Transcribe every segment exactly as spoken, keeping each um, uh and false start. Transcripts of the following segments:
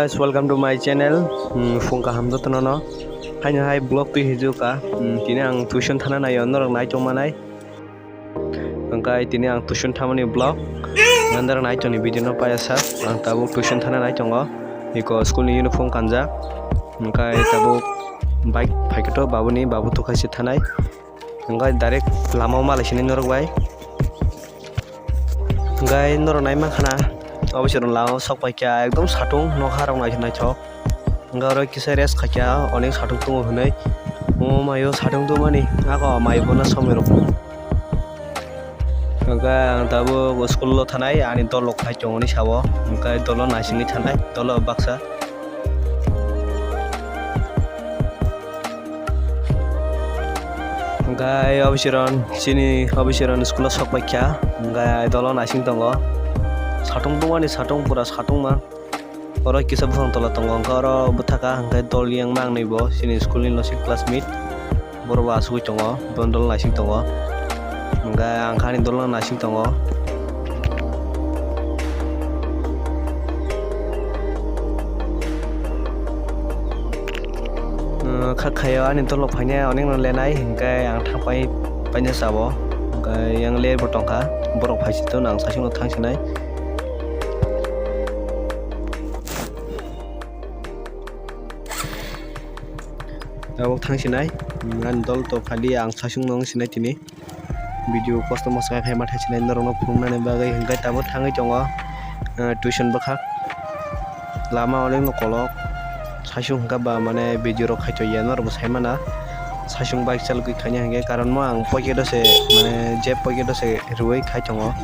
Guys, welcome to my channel. Hmm, phung kaham jotono no. Haino hai vlog twi hijuka. Hmm, tini ang tuition thana naio, norok nai tongmanai. Hwnkhe tini ang tuition thamani vlog. Norok nai tongni video no paiya sa. Ang tabuk tuition thana nai tongo. Iko school ni uniform kanjak. Hwnkhe tabuk bike phaikhe to babuni, babu tukhaisi thanai. Hwnkhe direct lama o malai sini norok bai. Hwnkhe norok nai mankha na, obo se rwng lama o sok paikha, ekdom satung nokha rok naithok naithok. Hwnkhe oro kisa rest khaikha, onek satung tongo hwnwi. Omo maio satung tongmani, ako mai bono somoi rok. Hwnkhe ang tabuk school o thanai, ani dol rok phai tongo ni sabo, hwnkhe dolo naisingwi thanai, dolo baksa. Hwnkhe obo se rwng chini obo se rwng school o sok paikha, hwnkhe dolo naising tongo. Satung tongmani, satung pura satungma. Oro kisa buphang tola tongo, hwnkhe oro bwthaka hwnkhe dol yang mangnwi bo chini school ni losing classmate. Borok bo asugwi tongo, borok dolo naising tongo. Hwnkhe ang kha ani dolo naising tongo. Kha khaio ani dolo phainai, onekno lenai, hwnkhe ang thang pai paina sabo. Hwnkhe yang le bo tongkha, borok phaisito, ang saichungno thang sinai. Tabuk thang sinai, ani dol to khali ang saichungno wng sinai tini. Video kosto mosto khe khaima thai sinai norokno phunuknani bagwi, hwnkhe tabuk thangwi tongo, ah, tuition bwkhak. Lama onekno kolok, saichung hwnkha ba mane video rok khaito ya norokbo saimana. Saichung bike chalogwi khaina hwnkhe karon mo ang pocket o se mane jeb pocket o se rwui khai tongo.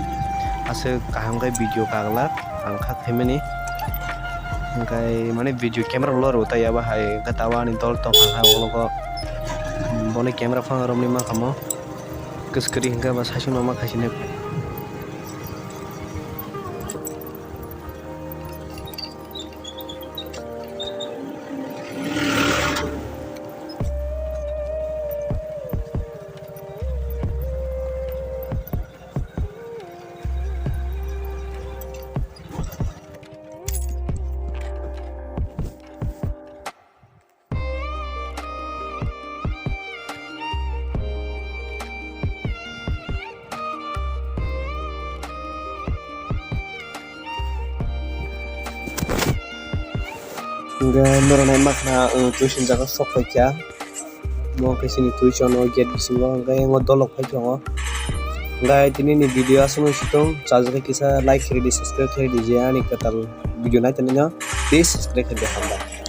Aswk kaham khe video kaglak. Ang kha khaimani. Hwnkhe mane video camera rwlo rw taiya bahai, hwnkhe tabuk ani dol tongkha kha ulo khe. Boni camera phano romwi mankha mo. Kwskwrwi hwnkhe ba saichung no ma khaisini. Hwnkhe norok nai mankha, ang tuition jaga sok paikha. Mo khe chini tuition o gate bisingo, hwnkhe yango dolok phai tongo. Hwnkhe tini ni video aswk no si tong, chajagwi kisa like khe ridi, subscribe khe ridi, je ani kwtal video nai tongmani no please subscribe khe ridi, hambai.